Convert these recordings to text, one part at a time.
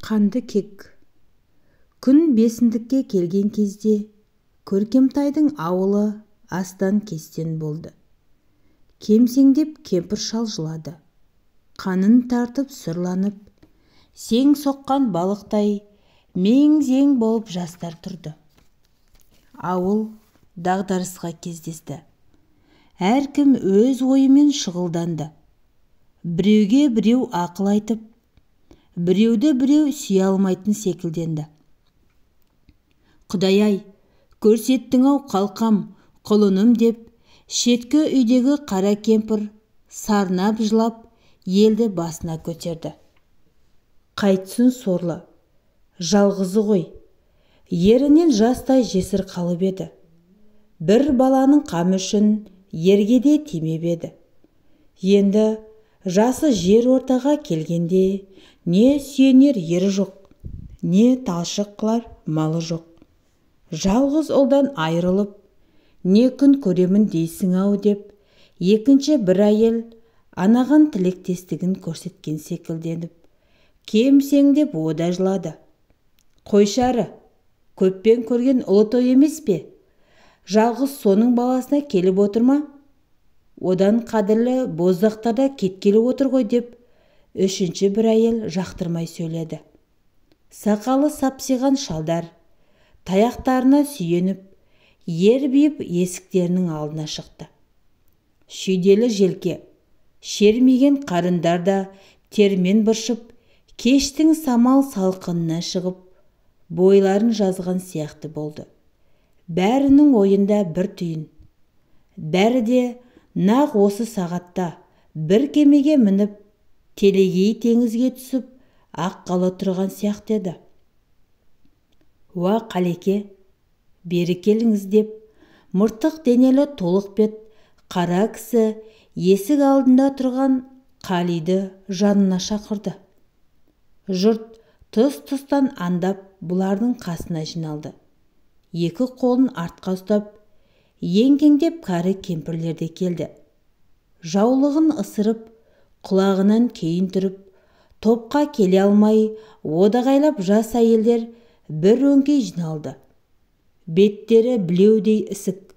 Қанды кек. Күн бесіндікке келген кезде Көркемтайдың ауылы астан-кестен болды. Кемсеңдеп кемпір шал жылады. Қанын тартып сұрланып, сең соққан балықтай мең-зең болып жастар тұрды. Ауыл дағдарысқа кездесті. Әркім өз ойымен шұғылданды. Біреуге біреу ақыл айтып, біреуді біреу сүйе алмайтын секілденді. Құдай-ай, көрсеттің-ау қалқам, құлыным деп, шеткі үйдегі қара кемпір сарнап жылап, елді басына көтерді. Қайтсын сорлы, жалғызы ғой, ерінен жастай жесір қалып еді. Бір баланың қамы үшін ерге де тимеп еді. Енді жасы жер ортаға келгенде не сүйенер ері жоқ, не талшық қылар малы жоқ. Жалғыз ұлдан айырылып, не күн көремін дейсің-ау деп, екінші бір әйел анаған тілектестігін көрсеткен секілденіп, кемсеңдеп ода жылады. Қойшы әрі, көппен көрген ұлы той емес пе? Жалғыз соның баласына келіп отыр ма? Одан қадірлі боздақтарда кеткелі отыр ғой деп, үшінші бір әйел жақтырмай сөйледі. Сақалы сапсиған шалдар таяқтарына сүйеніп, ербиіп есіктерінің алдына шықты. Шүйделі желке, шермеген қарындар да термен бұршып, кештің самал салқынына шығып, бойларын жазған сияқты болды. Бәрінің ойында бір түйін. Бәрі де нақ осы сағатта бір кемеге мініп, телегей теңізге түсіп, аққалы тұрған сияқты еді. Уа, Қалеке, бері келіңіз деп, мыртық денелі толық бет қара кісі есік алдында тұрған Қалиді жанына шақырды. Жұрт тұс-тұстан андап бұлардың қасына жиналды. Екі қолын артқа ұстап, еңкеңдеп кәрі кемпірлер де келді. Жаулығын ысырып, құлағынан кейін түріп, топқа келе алмай, одағайлап жас әйелдер бір өңкей жиналды. Беттері білеудей ісік,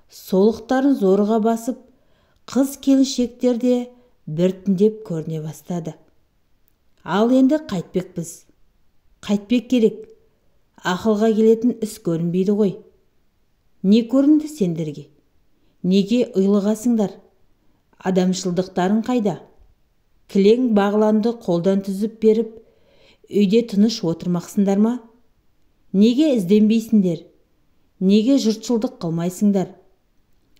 солықтарын зорға басып, қыз келіншектер де біртіндеп көріне бастады. Ал енді қайтпекпіз. Қайтпек керек. Ақылға келетін іс көрінбейді ғой. Не көрінді сендерге? Неге ұйлығасыңдар? Адамшылдықтарың қайда? Кілең бағланды қолдан түзіп беріп, үйде тыныш отырмақсыңдар ма? Неге ізденбейсіңдер? Неге жұртшылдық қылмайсыңдар?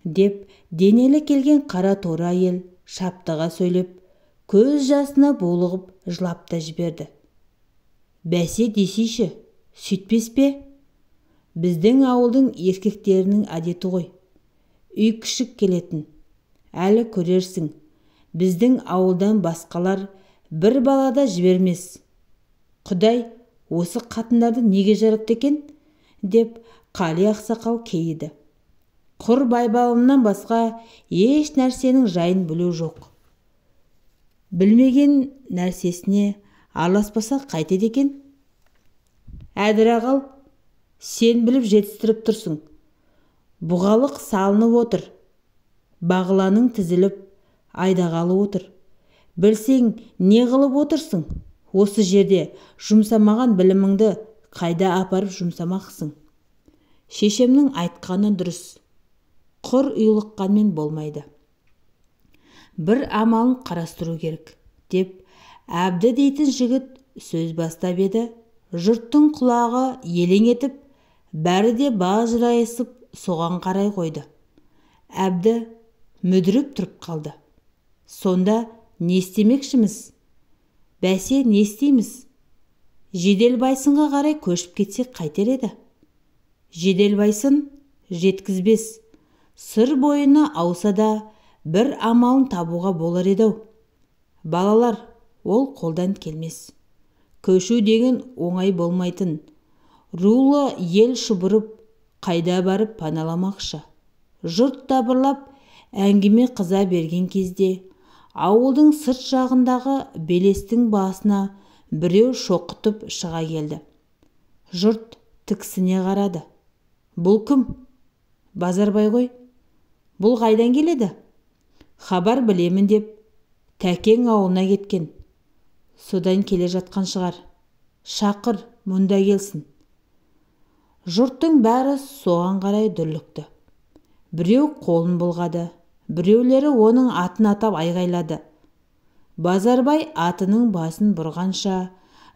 Деп денелі келген қара торы әйел шаптыға сөйлеп, көз жасына булығып жылап та жіберді. Бәсе десейші, сөйтпес пе? Біздің ауылдың еркектерінің әдеті ғой. Үй кішік келетін. Әлі көрерсің, біздің ауылдан басқалар бір балада жібермес. Құдай осы қатындарды неге жаратты екен? Деп Қали ақсақал кейіді. Құр байбалымнан басқа еш нәрсенің жайын білу жоқ. Білмеген нәрсесіне араласпаса қайтеді екен? Әдір ағал, сен біліп жетістіріп тұрсың. Бұғалық салынып отыр. Бағланың тізіліп, айдағалы отыр. Білсең, не қылып отырсың? Осы жерде жұмсамаған біліміңді қайда апарып жұмсамақсың? Шешемнің айтқаны дұрыс. Құр ұйлыққанмен болмайды. Бір амалын қарастыру керек, деп Әбді дейтін жігіт сөз бастап еді. Жұрттың құлағы елең етіп, бәрі де бажырайысып соған қарай қойды. Әбді мүдіріп тұрып қалды. Сонда не істемекшіміз? Бәсе, не істейміз? Жеделбайсынға қарай көшіп кетсек қайтер еді? Жеделбайсын жеткізбес. Сыр бойына ауса да бір амалын табуға болар еді-ау. Балалар, ол қолдан келмес. Көшу деген оңай болмайтын. Рулы ел шұбырып, қайда барып паналамақшы. Жұрт дабырлап, әңгіме қыза берген кезде, ауылдың сырт жағындағы белестің басына біреу шоқытып шыға келді. Жұрт тіксіне қарады. Бұл кім? Базарбай ғой. Бұл қайдан келеді? Хабар білемін деп Тәкең ауылына кеткен. Содан келе жатқан шығар. Шақыр, мұнда келсін. Жұрттың бәрі соған қарай дүрлікті. Біреу қолын бұлғады, біреулері оның атын атап айғайлады. Базарбай атының басын бұрғанша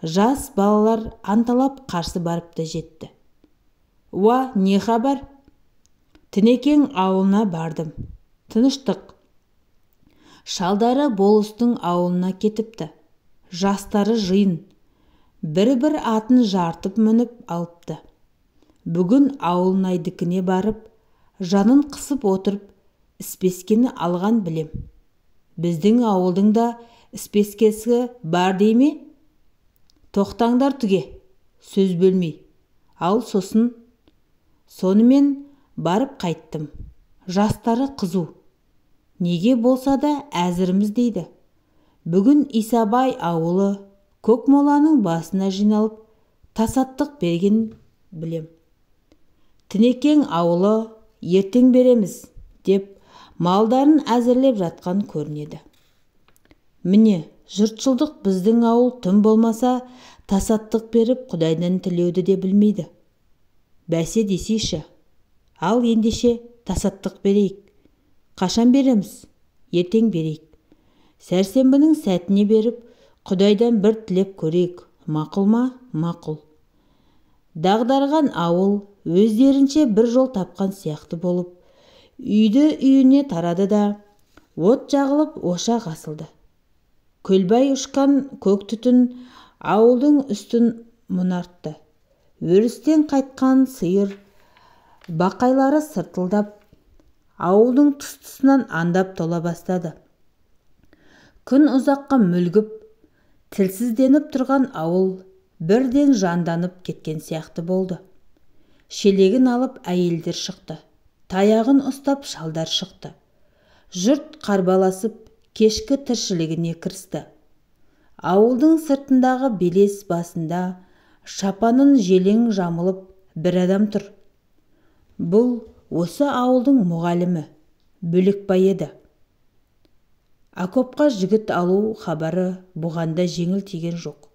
жас балалар анталап қарсы барып та жетті. Уа, не хабар? Тінекең ауылына бардым. Тыныштық. Шалдары болыстың ауылына кетіпті. Жастары жиын. Бір-бір атын жартып мініп алыпты. Бүгін ауылнайдікіне барып, жанын қысып отырып, іспескені алған білем. Біздің ауылдың да іспескесі бар дей ме? Тоқтаңдар түге, сөз бөлмей. Ал сосын, сонымен барып қайттым. Жастары қызу. Неге болса да әзіріміз дейді. Бүгін Исабай ауылы Көкмоланың басына жиналып, тасаттық берген білем. Тінекең ауылы ертең береміз деп малдарын әзірлеп жатқан көрінеді. Міне, жұртшылдық біздің ауыл тым болмаса тасаттық беріп Құдайдан тілеуді де білмейді. Бәсе десейші. Ал ендеше тасаттық берейік. Қашан береміз? Ертең берейік. Сәрсенбінің сәтіне беріп, Құдайдан бір тілеп көрейік. Мақұл ма? Мақұл. Дағдарған ауыл өздерінше бір жол тапқан сияқты болып, үйді үйіне тарады да, от жағылып ошақ асылды. Көлбай ұшқан көк түтін ауылдың үстін мұнартты. Өрістен қайтқан сиыр бақайлары сыртылдап, ауылдың тұс-тұсынан андап тола бастады. Күн ұзаққа мүлгіп, тілсізденіп тұрған ауыл бірден жанданып кеткен сияқты болды. Шелегін алып әйелдер шықты, таяғын ұстап шалдар шықты. Жұрт қарбаласып кешкі тіршілігіне кірісті. Ауылдың сыртындағы белес басында шапанын желең жамылып бір адам тұр. Бұл осы ауылдың мұғалімі Бөлекбай еді. Акопқа жігіт алу хабары бұған да жеңіл тиген жоқ.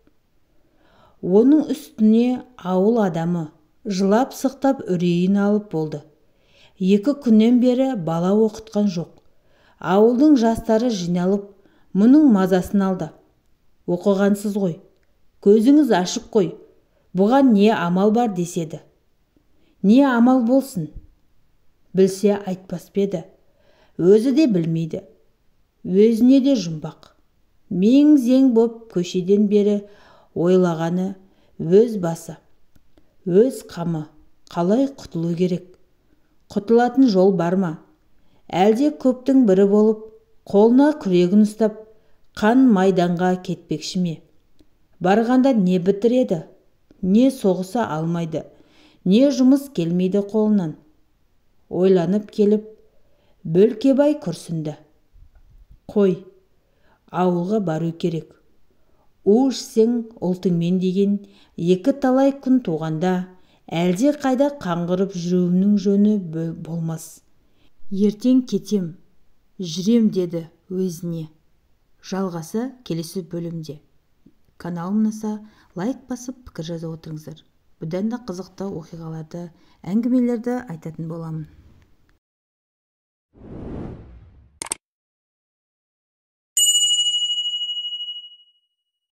Оның үстіне ауыл адамы жылап сықтап үрейін алып болды. 2 күннен бері бала оқытқан жоқ. Ауылдың жастары жиналып, мұның мазасын алды. Оқығансыз ғой, көзіңіз ашық қой, бұған не амал бар деседі. Не амал болсын? Білсе айтпас па еді. Өзі де білмейді. Өзіне де жұмбақ. Мең-зең боп көшеден бері ойлағаны өз басы, өз қамы. Қалай құтылу керек? Құтылатын жол бар ма? Әлде көптің бірі болып, қолына күрегін ұстап, қан майданға кетпекші ме? Барғанда не бітіреді? Не соғыса алмайды, не жұмыс келмейді қолынан. Ойланып келіп, Бөлкебай күрсінді. Қой, ауылға бару керек. У ішсең ұлтыңмен деген 2 талай күн туғанда, әлде қайда қаңғырып жүруімнің жөні болмас. Ертең кетем, жүрем деді өзіне. Жалғасы келесі бөлімде. Каналым ұнаса, лайк басып, пікір жаза отырыңыздар. Бұдан да қызықты оқиғаларды, әңгімелерді айтатын боламын.